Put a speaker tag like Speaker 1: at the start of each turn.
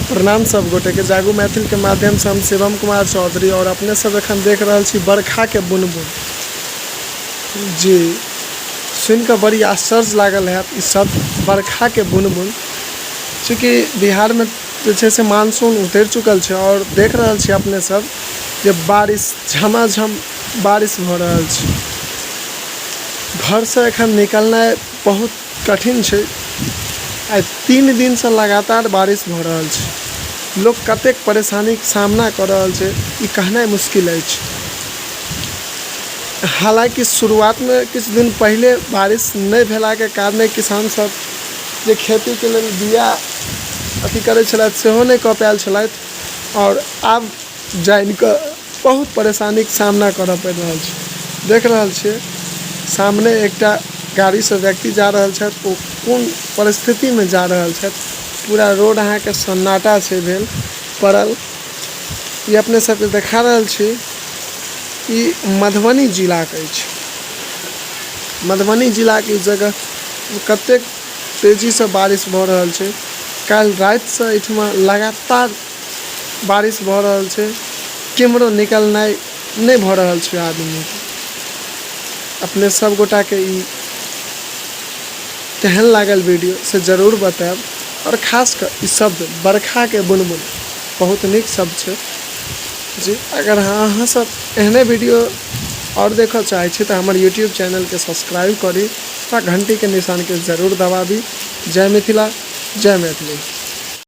Speaker 1: प्रणाम सब गोटे के जागू मैथिल के माध्यम से हम शिवम कुमार चौधरी और अपने सब एखन देख रहल छी बरखा के बुन बुन जी सुनि कऽ बड़ी आश्चर्य लागल हैत ई सब बरखा के बुन बुन चूँकि बिहारमे जे छै से मानसून उतरि चुकल छै आओर देख रहल छी अपने सब जे बारिश झमाझम बारिश भऽ रहल छै घरसँ एखन निकलनाइ बहुत कठिन छै आइ 3 दिनसँ लगातार बारिश भऽ रहल छै। लोक कतेक परेशानीके सामना कऽ रहल छै, ई कहनाइ मुश्किल अछि। हालाँकि शुरुआतमे किछु दिन पहिले बारिश नहि भेलाके कारणे किसान सब जे खेतीके लेल बिया अथी करै छलथि, सेहो नहि कऽ पायल छलथि आओर आब जानिकऽ बहुत परेशानीके सामना करऽ पड़ि रहल छै। देख रहल छियै, सामने एकटा गाड़ीसँ व्यक्ति जा रहल छथि। ओ कोन परिस्थितिमे जा रहल छथि? पूरा रोड अहाँके सन्नाटा छै भेल पड़ल। ई अपने सबके देखा रहल छी, ई मधुबनी जिलाके अछि। मधुबनी जिलाके ई जगह कतेक तेजीसँ बारिश भऽ रहल छै। काल्हि रातिसँ एहिठिमा लगातार बारिश भऽ रहल छै। केम्हरो निकलनाइ नहि भऽ रहल छै आदमीके। अपने सब गोटाके ई केहन लागल वीडियो, से जरूर बतायब आओर खास कऽ ई शब्द बरखाके बुन बुन बहुत नीक शब्द छै जी। अगर अहाँ सब एहने वीडियो आओर देखऽ चाहै छी तऽ हमर यूट्यूब चैनलके सब्सक्राइब करी आ घण्टीके निशानके जरूर दबाबी। जय मिथिला, जय मैथिली।